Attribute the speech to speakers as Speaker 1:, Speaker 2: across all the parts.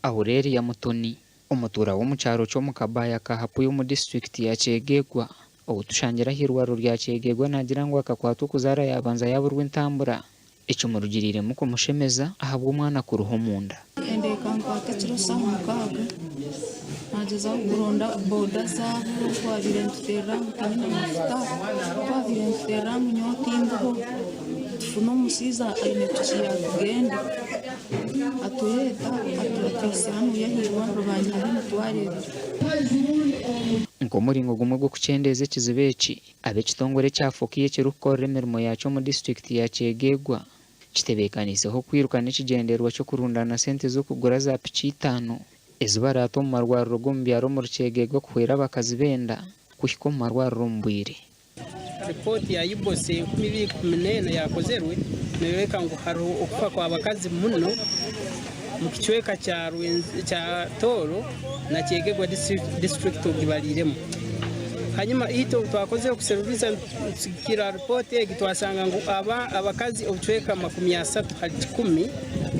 Speaker 1: Aurelia Mutoni, omutuura w'omu kyaro ky'omu Kabaya ka Hapuya omu disiturikiti ya Kyegegwa, ou tushangire ah'eirwariro rya Kyegegwa naagira ngu akakwatwa okuzaara yaabanza yaaburwa entambura, ekimurugiriiremu kumushemeza ahabw'omwana kuruha omunda.
Speaker 2: Enda ekankwata ekiro shaaha mukaaga, naagyezaho kuronda boda zaabo twabaire nituteerera ngu tinyine mafuta, twabaire nituteerera ngu nyowe tindiho, tufune omushaija aine piki yatugenda. Atureeta atuhitsya hanuya aha irwariro banyihaho emitwaro ebiri.
Speaker 1: Nk'omuringo gumwe gw'okukyendeeza ekizibu eki, ab'ekitongore ekya FOKIA ekirikukorera emirimo yaakyo omu disiturikiti ya Kyegegwa kitebeekaniiseho okwiruka n'ekigyendererwa ky'okurundaana sente z'okugura za piki itaano ezi baraate omu marwariro g'omu byaro omuri Kyegegwa kuhwera abakazi b'enda kuhika omu marwariro omu bwire.
Speaker 3: Ripooti ya IBOS 2014 yakozerwe neyoreka ngu hariho okufa kw'abakazi muno omu kicweka kya Tooro na Kyegegwa disiturikiti ogibariiremu. Hanyuma itwe obu twakozire okuseruriza nitusigikirra aha ripooti egi twashanga ngu abakazi obucweka 30 hali kikumi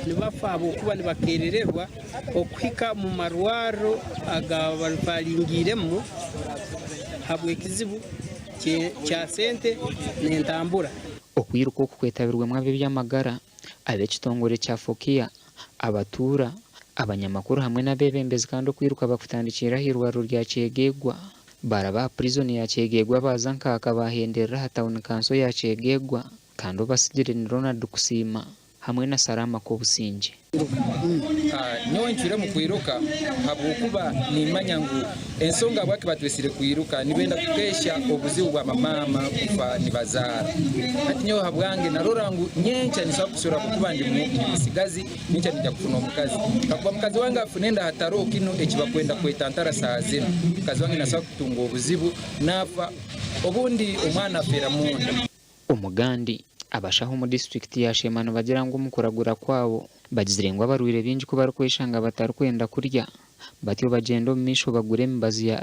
Speaker 3: nibafa ahabw'okuba nibakerererwa okuhika omu marwariro aga barifaringiiremu habw'ekizibu kya sente n'entambura.
Speaker 1: Okwiruka oku kwetabirwemu ab'eby'amagara, ab'ekitongore kya FOKIA, abatuura, abanyamakuru hamwe n'abeebembezi kandi okwiruka bakutandikiire ah'eirwariro rya Kyegegwa baaraba aha purizoni ya Kyegegwa baaza Nkaaka baahenderera aha tauni kanso ya Kyegegwa kandi obatsigire ni Ronald Kusiima. Hamwe na Salama Kobusingye.
Speaker 4: Nyowe ncwiremu kwiruka habwokuba nimanya ngu ensonga habwaki batwesire kwiruka nibenda kukehya obuzibu bwa bamaama kufa nibazaara. Hati nyowe habwange narora ngu nyenkya ninsobora kusobora kuba ndi musigazi, nyenkya ninja kufuna omukazi. Kakuba mukazi wange afuna enda hataroho kinu ekibakwenda kwetantara saaha zinu, mukazi wange nasobora kutunga obuzibu nafa obundi omwana afeera munda.
Speaker 1: Omugandi, Abashaho omu disiturikiti ya Sheema nibagira ngu omu kuragura kwabo, bagizire ngu abarwaire baingi ku barikweshanga batarikwenda kurya, batyo bagyenda omu maisho bagura emibazi ya.